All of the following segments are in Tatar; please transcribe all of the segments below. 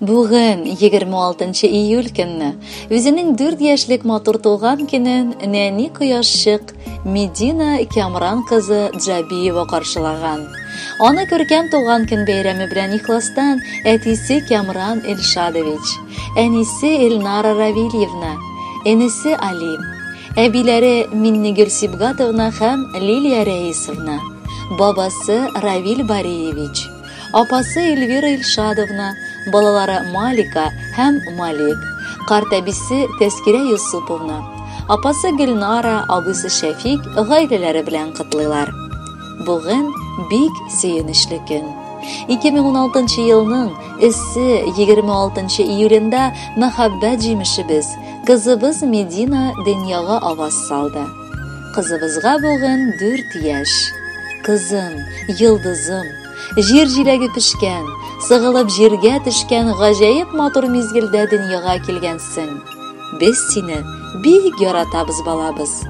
Бүген, 26 июль көнне, үзенең 4 яшьлек матур туган көнен нәни кояшчык Медина Кямран кызы Джабиева каршылаган. Аны күркәм туган көн бәйрәме белән ихластан әтисе Кямран Эльшадович, әнисе Эльнара Равильевна, энесе Али, әбиләре Миннегөл Сибгатовна һәм Лилия Рәисовна, бабасы Равиль Бариевич, апасы Эльвира Илшадовна, балалары Малика һәм Малик, карт әбисе Тәскирә Юсуповна, апасы Гөлнара, абыйсы Шәфик гаиләләре белән котлыйлар. Бүген бик сөенечле көн. 2016 елның эссе 26 июлендә мәхәббәт җимешебез, кызыбыз Медина дөньяга аваз салды. Кызыбызга бүген 4 яшь. Кызым, йолдызым, җир җиләге пешкән, сыгылып җиргә төшкән гаҗәеп матур мизгелдә дөньяга килгәнсең. Без сине бик яратабыз, балабыз.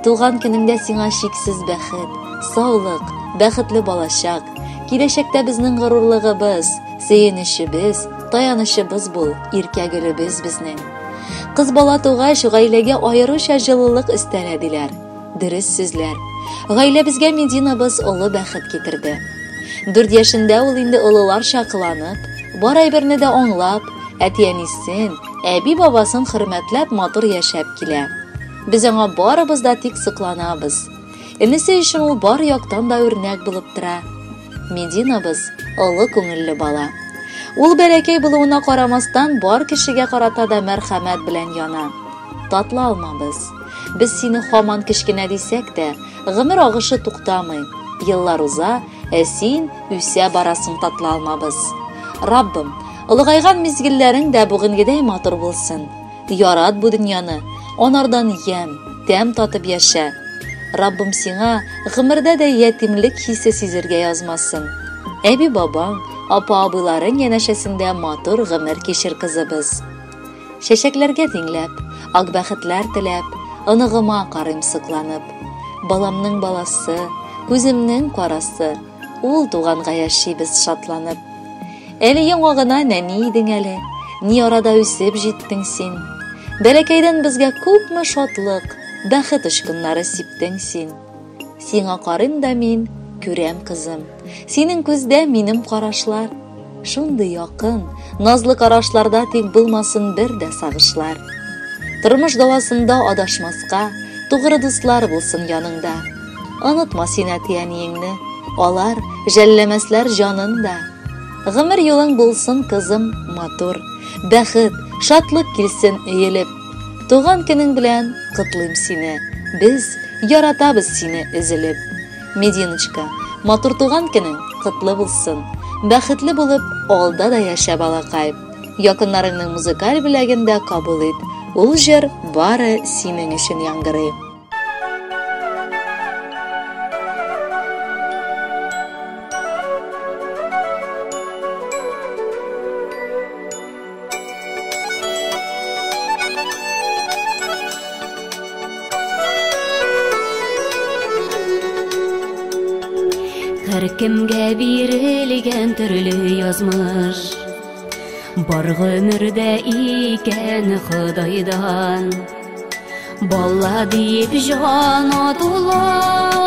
Туган көнеңдә сиңа чиксез бәхет, саулык, бәхетле балачак, киләчәктә безнең горурлыгыбыз, сөенечебез, таянычыбыз бул, иркә гөлебез безнең. Кыз бала тугач, гаиләгә аеруча җылылык өстәлә диләр. Дөрес сүзләр. Гаиләбезгә Мединабыз олы бәхет китерде. 4 яшендә ул инде олыларча кыланып, бар әйберне дә аңлап, әти-әнисен, әби-бабасын хөрмәтләп матур яшәп килә. Без аңа барыбыз да тик сокланабыз. Энесе өчен ул бар яктан да үрнәк булып тора. Мединабыз олы күңелле бала. Ул бәләкәй булуына карамастан бар кешегә карата да мәрхәмәт белән яна. Татлы алмабыз. Без сине һаман кечкенә дисәк тә, гомер агышы туктамый. Еллар уза, ә син үсә барасың, татлы алмабыз. Раббым, олыгайган мизгелләрең дә бүгенгедәй матур булсын. Ярат бу дөньяны, анардан ямь, тәм татып яшә. Раббым сиңа гомердә дә ятимлек хисе сизергә язмасын. Әби-бабаң, апа-абыйларың янәшәсендә матур гомер кичер, кызыбыз. Чәчәкләргә тиңләп, ак бәхетләр теләп, оныгыма карыйм сокланып. Баламның баласы, күземнең карасы, ул туганга яшибез шатланып. Әле яңа гына нәни идең әле, ни арада үсеп җиттең син. Бәләкәйдән безгә күпме шатлык, бәхет очкыннары сиптең син. Сиңа карыйм да мин, күрәм, кызым. Синең күздә минем карашлар. Шундый якын, назлы карашларда тик булмасын бер дә сагышлар. Тормыш даласында адашмаска, тугры дуслар булсын яныңда. Онытма син әти-әниеңне, алар жәлләмәсләр җанын да. Гомер юлың булсын, кызым, матур, бәхет, шатлык килсен өелеп. Туган көнең белән котлыйм сине, без яратабыз сине өзелеп. Мединочка, матур туган көнең котлы булсын. Бәхетле булып, алда да яшә, балакай. Якыннарыңның музыкаль бүләген дә кабул ит. Ул җыр бары синең өчен яңгырый. Һәркемгә бирелгән төрле язмыш, бар гомердә икән Ходайдан. Бала диеп җан атулар,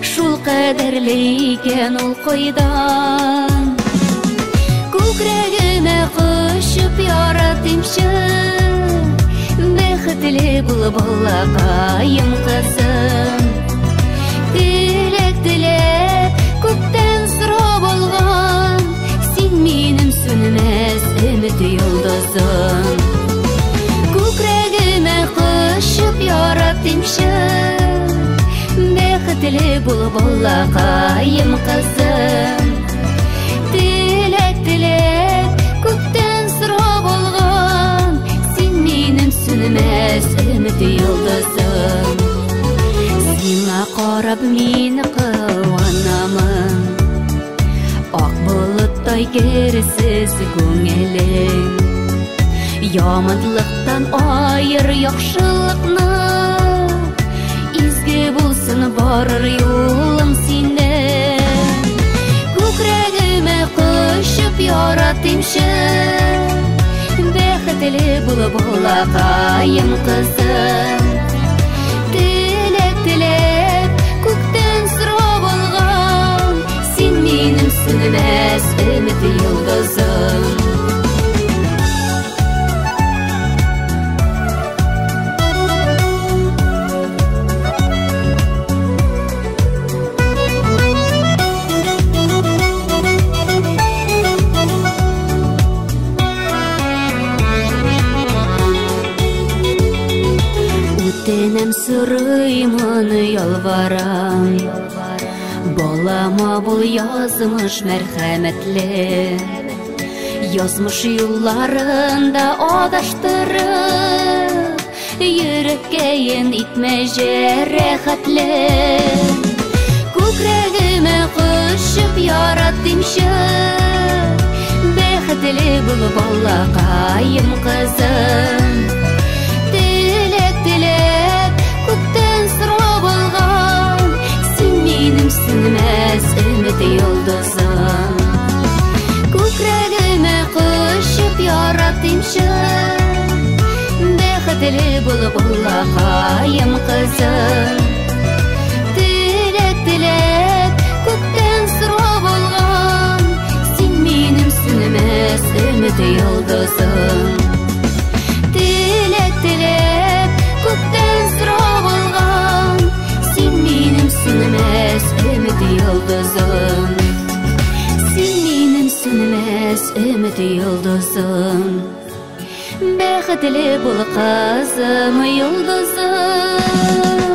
шул кадәрле икән ул кайдан. Күкрәгемә кочып яратыймчы, бәхетле бул, балакаем, кызым. Теләк теләп, күктән сорап алган, син минем сүнмәс өмет йолдызым. Күкрәгемә кочып яратыймчы, бәхетле бул, балакаем, кызым. Теләк теләп, күктән сорап алган, син минем сүнмәс өмет йолдызым. Сиңа карап мин куанамын, ак болыттай керсез күңелең. Яманлыктан айыр яхшылыкны, изге булсын барыр юлың синең. Күкрәгемә кочып яратыймчы, яратимчы, бәхетле бул балакаем кызым. Теләк теләп күктән сорап алган, син минем сүнмәс өмет йолдызым. Үтенәм, сорыймын, ялварам, балама бул язмыш мәрхәмәтле. Язмыш юлларында адаштырып, йөрәккәен итмә җәрәхәтле. Күкрәгемә кочып яратимчы, бәхетле бул балакаем кызым. Теләк теләп күктән сорап алган, син минем сүнмәс өмет йолдызым. Күкрәгемә кочып яратимчы, бәхетле бул балакаем кызым. Теләк теләп күктән сорап алган, син минем сүнмәс өмет йолдызым. Теләк теләп күктән сорап алган, син минем сүнмәс өмет йолдызым. Син минем сүнмәс өмет йолдызым. Бәхетле бул кызым, йолдызым.